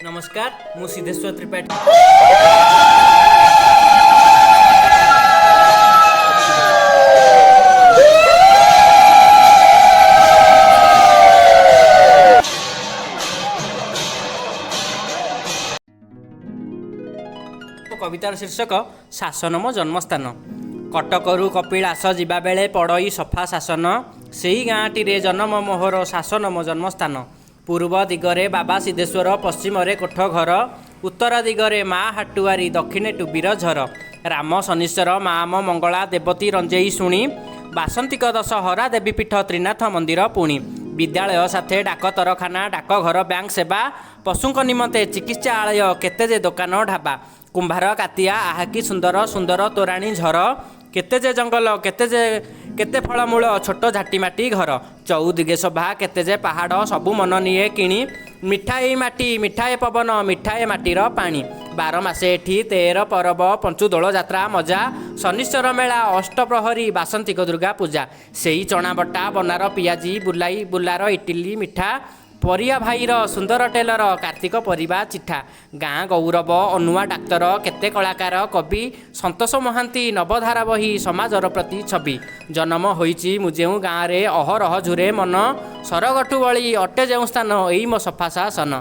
ନମସ୍କାର, ମୁଁ ସିଦ୍ଧେଶ୍ୱର ତ୍ରିପାଠୀ। କବିତାର ଶୀର୍ଷକ ଶାସନ ମୋ ଜନ୍ମସ୍ଥାନ। କଟକରୁ କପିଳାସ ଯିବାବେଳେ ପଡ଼ଇ ସଫା ଶାସନ, ସେଇ ଗାଁଟିରେ ଜନମ ମୋହର, ଶାସନ ମୋ ଜନ୍ମସ୍ଥାନ। ପୂର୍ବ ଦିଗରେ ବାବା ସିଦ୍ଧେଶ୍ୱର, ପଶ୍ଚିମରେ କୋଠ ଘର, ଉତ୍ତର ଦିଗରେ ମା ହାଟୁଆରୀ, ଦକ୍ଷିଣେ ଟୁବୀର ଝର। ରାମ ଶନୀଶ୍ୱର, ମା ମୋ ମଙ୍ଗଳା, ଦେବତୀ ରଞ୍ଜେଇ ଶୁଣି, ବାସନ୍ତିକ ଦଶହରା ଦେବୀ ପୀଠ, ତ୍ରିନାଥ ମନ୍ଦିର ପୁଣି। ବିଦ୍ୟାଳୟ ସାଥେ ଡାକତରଖାନା, ଡାକଘର, ବ୍ୟାଙ୍କ ସେବା, ପଶୁଙ୍କ ନିମନ୍ତେ ଚିକିତ୍ସାଳୟ, କେତେ ଯେ ଦୋକାନ ଢାବା। କୁମ୍ଭାର କାତିଆ, ଆହା କି ସୁନ୍ଦର ସୁନ୍ଦର ତୋରାଣୀ ଝର, କେତେ ଯେ ଜଙ୍ଗଲ, କେତେ ଯେ କେତେ ଫଳମୂଳ, ଛୋଟ ଝାଟିମାଟି ଘର। ଚଉଦିଗେ ଶୋଭା, କେତେ ଯେ ପାହାଡ଼, ସବୁ ମନ ନିଏ କିଣି। ମିଠା ଏଇ ମାଟି, ମିଠା ଏ ପବନ, ମିଠା ଏ ମାଟିର ପାଣି। 12 ମାସେ ଏଠି 13 ପରବ, ପଞ୍ଚୁଦୋଳ ଯାତ୍ରା ମଜା, ଶନିଶ୍ଚର ମେଳା, ଅଷ୍ଟପ୍ରହରୀ, ବାସନ୍ତିକ ଦୁର୍ଗା ପୂଜା। ସେଇ ଚଣାବଟା, ବନାର ପିଆଜି, ବୁଲାଇ ବୁଲାର ଇଟିଲି ମିଠା, ପରିଆ ଭାଇର ସୁନ୍ଦର ଟେଲର, କାର୍ତ୍ତିକ ପରିବା ଚିଠା। ଗାଁ ଗୌରବ ଅନୁଆ ଡାକ୍ତର, କେତେ କଳାକାର କବି, ସନ୍ତୋଷ ମହାନ୍ତି ନବଧାରା ବହି, ସମାଜର ପ୍ରତି ଛବି। ଜନମ ହୋଇଛି ମୁଁ ଯେଉଁ ଗାଁରେ, ଅହରହ ଝୁରେ ମନ, ସରଗଠୁ ବଳି ଅଟେ ଯେଉଁ ସ୍ଥାନ, ଏଇ ମୋ ସଫା ଶାସନ।